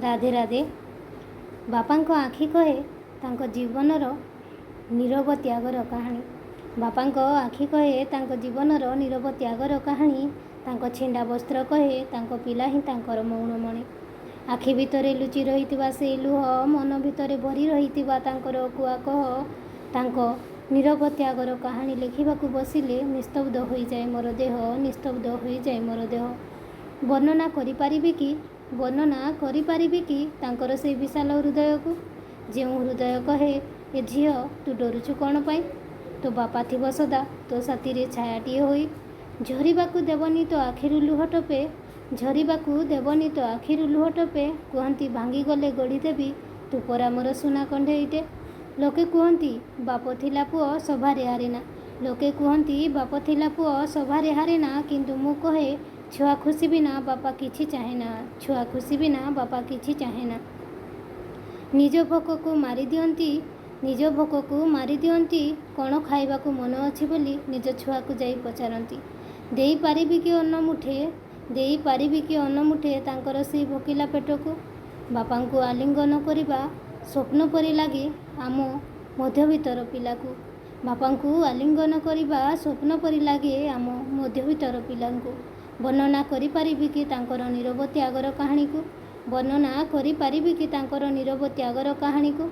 ରାଧେ ରାଧେ। ବାପାଙ୍କ ଆଖି କହେ ତାଙ୍କ ଜୀବନର ନୀରବ ତ୍ୟାଗର କାହାଣୀ। ବାପାଙ୍କ ଆଖି କହେ ତାଙ୍କ ଜୀବନର ନୀରବ ତ୍ୟାଗର କାହାଣୀ। ତାଙ୍କ ଛିଣ୍ଡା ବସ୍ତ୍ର କହେ ତାଙ୍କ ପିଲା ହିଁ ତାଙ୍କର ମଉଣମଣି। ଆଖି ଭିତରେ ଲୁଚି ରହିଥିବା ସେଇ ଲୁହ, ମନ ଭିତରେ ଭରି ରହିଥିବା ତାଙ୍କର ଅକୁହା କହ, ତାଙ୍କ ନୀରବ ତ୍ୟାଗର କାହାଣୀ ଲେଖିବାକୁ ବସିଲେ ନିସ୍ତବ୍ଧ ହୋଇଯାଏ ମୋର ଦେହ, ନିସ୍ତବ୍ଧ ହୋଇଯାଏ ମୋର ଦେହ। ବର୍ଣ୍ଣନା କରିପାରିବି କି, ବର୍ଣ୍ଣନା କରିପାରିବି କି ତାଙ୍କର ସେଇ ବିଶାଳ ହୃଦୟକୁ, ଯେଉଁ ହୃଦୟ କହେ, "ଏ ଝିଅ, ତୁ ଡରୁଛୁ କ'ଣ ପାଇଁ? ତୋ ବାପା ଥିବ ସଦା ତୋ ସାଥିରେ ଛାୟାଟିଏ ହୋଇ। ଝରିବାକୁ ଦେବନି ତୋ ଆଖିରୁ ଲୁହ ଟୋପେ, ଝରିବାକୁ ଦେବନି ତୋ ଆଖିରୁ ଲୁହ ଟୋପେ।" କୁହନ୍ତି, "ଭାଙ୍ଗିଗଲେ ଗଢ଼ିଦେବି, ତୁ ପରା ମୋର ସୁନା କଣ୍ଢେଇଟେ।" ଲୋକେ କୁହନ୍ତି, ବାପ ଥିଲା ପୁଅ ସଭାରେ ହାରେନା। ଲୋକେ କୁହନ୍ତି, ବାପ ଥିଲା ପୁଅ ସଭାରେ ହାରେନା। କିନ୍ତୁ ମୁଁ କହେ, ଛୁଆ ଖୁସି ବିନା ବାପା କିଛି ଚାହେଁନା, ଛୁଆ ଖୁସି ବିନା ବାପା କିଛି ଚାହେଁନା। ନିଜ ଭୋକକୁ ମାରିଦିଅନ୍ତି, ନିଜ ଭୋକକୁ ମାରିଦିଅନ୍ତି, କ'ଣ ଖାଇବାକୁ ମନ ଅଛି ବୋଲି ନିଜ ଛୁଆକୁ ଯାଇ ପଚାରନ୍ତି। ଦେଇପାରିବି କି ଅନ୍ନ ମୁଠେ, ଦେଇପାରିବି କି ଅନ୍ନ ମୁଠେ ତାଙ୍କର ସେଇ ଭୋକିଲା ପେଟକୁ? ବାପାଙ୍କୁ ଆଲିଙ୍ଗନ କରିବା ସ୍ୱପ୍ନ ପରି ଲାଗେ ଆମ ମଧ୍ୟବିତ୍ତର ପିଲାକୁ। ବାପାଙ୍କୁ ଆଲିଙ୍ଗନ କରିବା ସ୍ୱପ୍ନ ପରି ଲାଗେ ଆମ ମଧ୍ୟବିତ୍ତର ପିଲାଙ୍କୁ। ବର୍ଣ୍ଣନା କରିପାରିବି କି ତାଙ୍କର ନୀରବ ତ୍ୟାଗର କାହାଣୀକୁ? ବର୍ଣ୍ଣନା କରିପାରିବି କି ତାଙ୍କର ନୀରବ ତ୍ୟାଗର କାହାଣୀକୁ?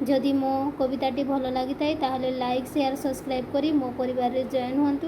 ଯଦି ମୋ କବିତାଟି ଭଲ ଲାଗିଥାଏ, ତାହେଲେ ଲାଇକ୍, ସେୟାର, ସବସ୍କ୍ରାଇବ୍ କରି ମୋ ପରିବାରରେ ଜଏନ୍ ହୁଅନ୍ତୁ।